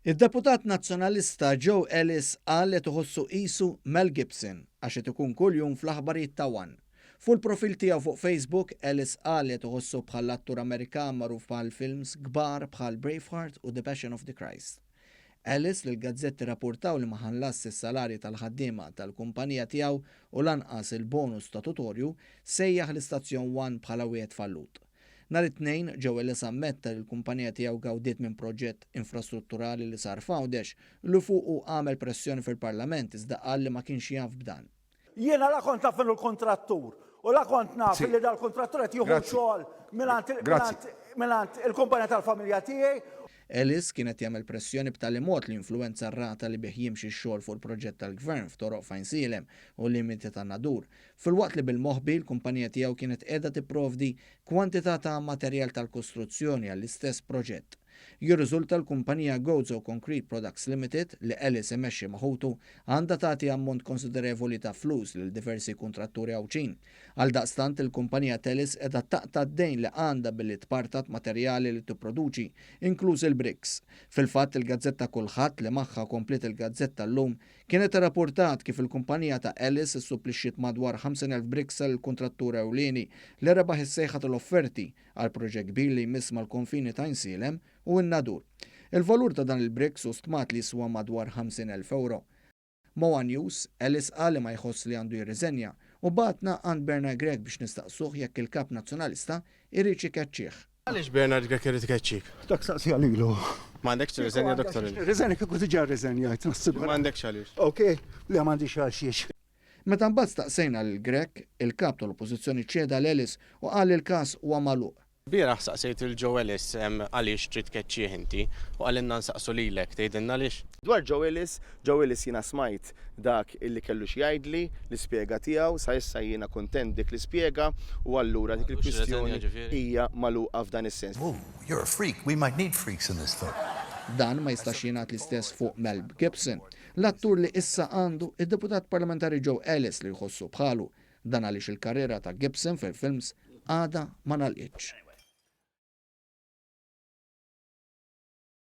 Id-deputat Nazzjonalista Joe Ellis qal li qed iħossu qisu Mel Gibson għax qed ikun kuljum fl-aħbarijiet ta' one. Fuq il-profil tiegħu fuq Facebook, Ellis qal li qed iħossu bħall-attur Amerikan magħruf bħal films kbar bħal Braveheart u The Passion of the Christ. Ellis li l-gazzetti rrapurtaw li ma ħallasx is-salarji tal-ħaddiema tal-kumpanija tiegħu u lanqas il-bonus statutorju, sejjaħ l-istazzjon one bħala wieħed fallut. Nhar it-Tnejn, Joe Ellis ammetta li l-kumpanija tiegħu gawdiet minn proġett infrastrutturali li sar f'Għawdex u li fuqu għamel pressjoni fil-Parlament iżda qal li ma kienx jaf b'dan. Jiena la kont naf min hu l-kuntrattur u la kont naf li dal-kuntrattur qed jieħu xogħol mingħand il-kumpanija tal-familja tiegħi. Ellis kien qed jagħmel pressjoni b'tali mod li jinfluwenza r-rata li bih jimxi x-xogħol fuq il-proġett tal-Gvern f'toroq f'Għajnsielem u limiti tan-Nadur, filwaqt li bil-moħbi l-kumpanija tiegħu kienet qiegħda tipprovdi kwantità ta' materjal tal-kostruzzjoni għall-istess proġett. Jirriżulta l-kumpanija Gozo Concrete Products Limited, li Ellis imexxi ma' ħutu, għandha tagħti ammont konsiderevoli ta' flus lil diversi kuntratturi Għawdxin. Għaldaqstant il-kumpanija t'Ellis qiegħda taqta' d-dejn li għandha billi tpartat materjali li tipproduċi, inkluż il-bricks. Fil-fatt il-gazzetta Kullħadd li magħha kompliet il-gazzetta Llum Kienet irrappurtat kif il-kumpanija ta' Ellis issupplixxiet madwar 50,000 briksa lill-kuntrattur ewlieni li rebaħ is-sejħa tal-offerti għal proġett kbir li jmiss mal-konfini t'Għajnsielem u n-Nadur. Il-valur ta' dan il-bricks hu stmat li jiswa madwar 50,000 ewro. Ma' one News, Ellis qal li ma jħoss li għandu jirriżenja u bagħatna għand Bernard Grech biex nistaqsuh jekk il-Kap Nazzjonalista jridx ikeċċih. Għaliex Bernard Grech irid ikeċċik? Dak saqsiha lilu. M'għandekx tirriżenja Dottor Ellis? Nirriżenja kieku diġà rriżenjajt, nassigura. M'għandekx għaliex. Ok, le m'għandix għalxiex. Meta mbagħad staqsejna lil Grech, il-Kap tal-Oppożizzjoni ċeda 'l Ellis u qal li l-każ huwa magħluq. Bieraħ saqsejt lil Joe Ellis għaliex trid tkeċċih inti u qalilna nsaqsu lilek, tgħidilna għaliex? Dwar Joe Ellis, Joe Ellis jiena smajt dak illi kellu xi jgħidli, l-ispjega tiegħu, sa issa jiena kuntent b'dik l-ispjega u allura dik il-kwistjoni hija magħluqa f'dan is-sens. Ooh, you're a freak, we might need freaks in this film. Dan ma jistax jingħad l-istess fuq Mel Gibson, l-attur li issa għandu id-Deputat Parlamentari Joe Ellis li jħossu bħalu. Dan għaliex il-karriera ta' Gibson fil-films għadha ma ngħalqitx.